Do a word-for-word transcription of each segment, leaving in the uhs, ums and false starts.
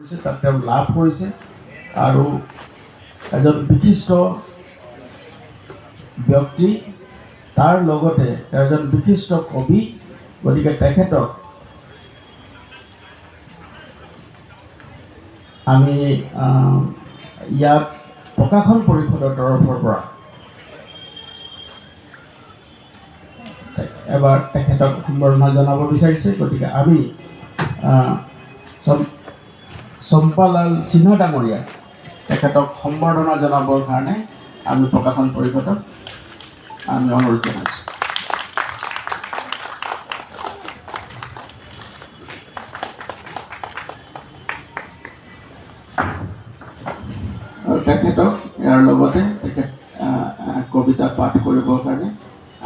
কৰিছে, তাত তেওঁ লাভ কৰিছে আৰু এজন বিশিষ্ট ব্যক্তি, তাৰ লগতে তেওঁ এজন বিশিষ্ট কবি। গতিকে তেখেতক আমি, আহ, ইয়াত প্ৰকাশন পৰিষদৰ তৰফৰ পৰা এবাৰ তেখেতক সম্বৰ্ধনা জনাব বিচাৰিছে। গতিকে আমি, আহ, চম-, চম্পালাল সিনহা ডাঙৰীয়া তেখেতক সম্বৰ্ধনা জনাবৰ কাৰণে আমি প্ৰকাশন পৰিষদক আমি অনুৰোধ জনাইছোঁ। আৰু তেখেতক ইয়াৰ লগতে তেখেত, আহ, আহ, কবিতা পাঠ কৰিবৰ কাৰণে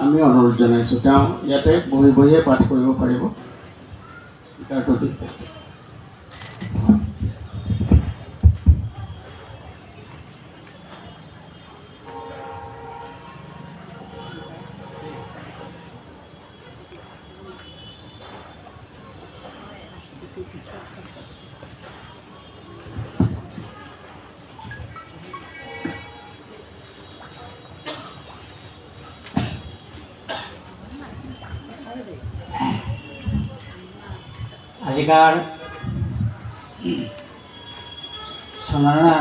আমি অনুৰোধ জনাইছোঁ। তেওঁ ইয়াতে বহি বহিয়ে পাঠ কৰিব পাৰিব। স্পীকাৰটো দি। আজিকার সমালোচনা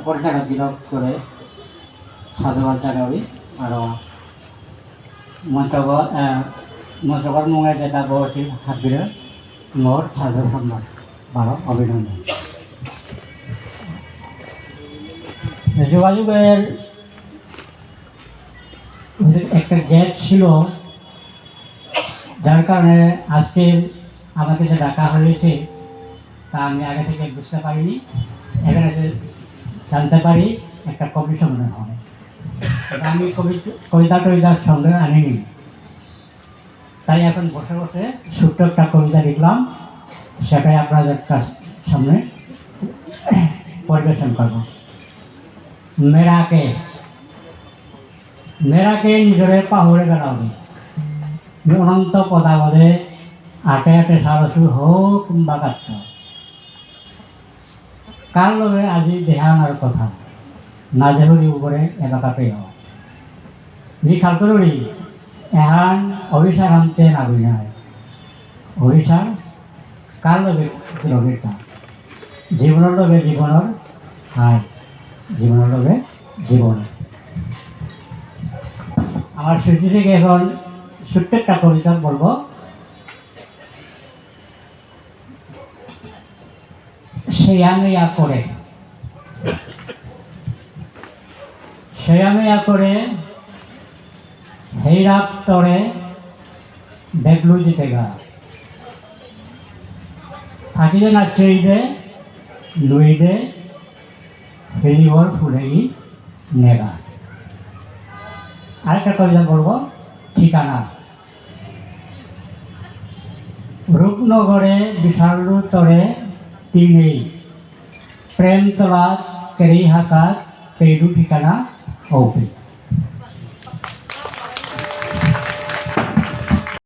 পরীক্ষা বিরোধ করে সাধুবাদ জানাবি। আর মন্তব্য, আহ, মন্তব্যর মুঙে যেটা বলছি, হাবিরে মোর সাদর সম্মান, বারো অভিনন্দন। যোগাযোগের একটা গ্যাপ ছিল, যার কারণে আজকে আমাকে যে ডাকা হয়েছে, তা আমি আগে থেকে বুঝতে পারিনি। এখানে যে জানতে পারি, একটা কবি সম্মেলন হবে। তা আমি কবি-, কবিতা টবিতার সঙ্গে আনিনি। তাই এখন বসে বসে ছোট্ট একটা কবিতা লিখলাম, সেটাই আপনাদের কাছ-, সামনে পরিবেশন করব। মেরাকে, মেরাকে নিজরে পাহুরে গেলাউরি। মি অনন্ত পদাবদে আটে আটে সারসু হোক বাগাত্ত। কার লগে আজি দেহান আর কথা, না দেহরি উপরে এলাকাতে হওয়া। মি খাল করুরি, এহান অভিসার আনতে না বুঝায়। অভিসার কার লগে রবিতা? জীবনর লগে জীবনর হাই, জীবনর লগে জীবন। আমার স্মৃতি থেকে এখন ছোট্ট একটা কবিতা বলবো। সেয়ামেয়া করে, সেয়ামেয়া করে, হেইরাপ তরে বেগলু জিতেগা। থাকিলে না চেইদে, লুইদে, হেরিওর ফুলেই নেগা। আরেকটা কবিতা বলবো, ঠিকানা। রূপনগরে বিশালু তরে তিনেই। প্রেমতলা তেরেই হাকাত পেইদু ঠিকানা ঔপি।